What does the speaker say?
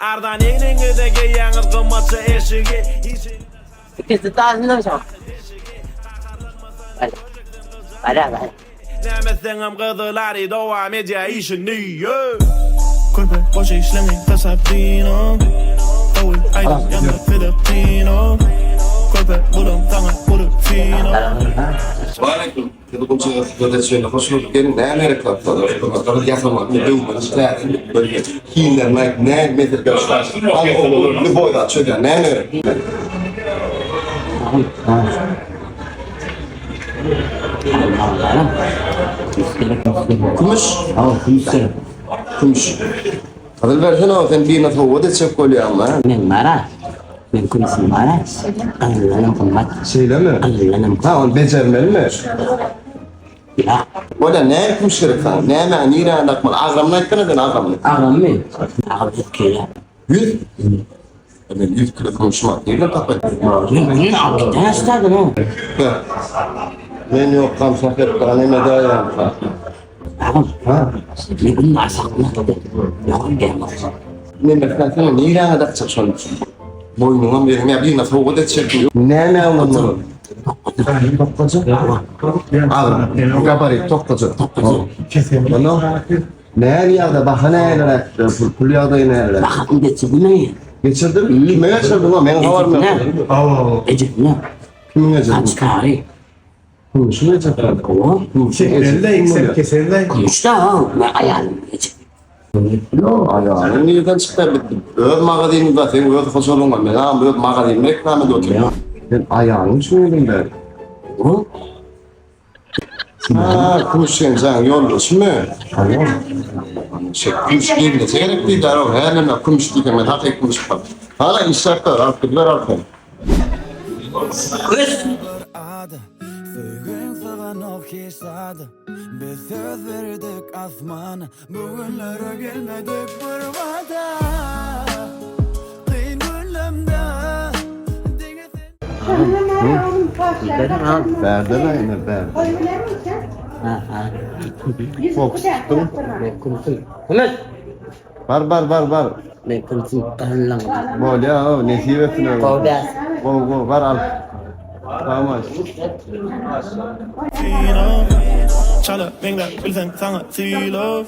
Arzan egniňize geýýäňiz gymmatja eşigi Ikisi daşyndan şo. Bara bara. Näme etseňem gyzyl ary dowam edýär işini Körpe boş işleňi tasap dino Gowy aýdym ýazmak bize kino Körpe bulam saňa uly fino Waleýkim. Sizi gulçulyga söhbet etişende hoş gördük. Geliň, näme gerek zatlar? Ýasamak, döwmek, täsin bir hillerini aýt, näme mesele Al ogul, lýuboý zat çözýän, näme gerek? Kümüş? Kümüş gerek. Kümüş. Gyzyl bersene, sen birine sowgat etjek bolýaňmy? Men bara. Men kümüşüm bara. Gyzyldanam gymmat. Şeýlemi? Gyzyldanam. Ha, ony bejermelimi? Ýa. Bolýa, näme kümüş gerek saňa? Nämäni, niräni dakmaly? Agramyny aýtsana sen agramyny. Agramymy? Agram 100 kilo. 100? Men 100 kilo kümüş mat nirden tapaýyn? Men bunu alyp gitdän aşadan o. Men ýokkam Sähet dagy neme edäýýäňka? Agam. Ha? Men bunu asakma. Ýok, gelmez. Neme sen niräňe dakjak şony? Boýnuňa berin ýa birine sowgat etjek. Näme almaly? Tokgaja. Agram. Gabarit tokgaja. Tokgaja. Kesemli. Näme ýagdaý, baha näleräk? Pul, pul ýagdaýy näleräk? Bahasyny geçirdim. Geçirdim? Kime geçirdiň? Meň habarym ýok. Ejesine. Kimiň ejesi? Açkary. Kümüşiň ejesi. Owa. Kümüşiň ejesi. Keserle. Kümüş da men aýalym ejesi. Ýok, aýalyň nirden çykdy? Biz öz magazynymyzda, seň öz hojalygyňda, men agam öz magazynymy reklama edip otyryn. Sen aýalyň üçin geldiň bäri. Owa. Ha, kümüş genjaň ýoldaşymy? Hawa. Şey, kümüş gelneje gerek diýdiler, o her näme kümüş diýseň men hakyky kümüş bar. Hala işläp ber, alyp gidiber al sen. Kümüş. Söýgüň syganok hiç zada Biz söz berdik asmana Bu günlere gelmedik bir wada Kyn günlemde Diňe sen Bärde de ine bärde. Fokus tutdum. Kümüş. Bar bar bar bar. Men kümüşüm gyzyldan. Bolýa, o nesip etsin öyle. Gowy bäs. Gowy gowy bar al. Tamam. Çala meňzäp bilseň saňa sylag.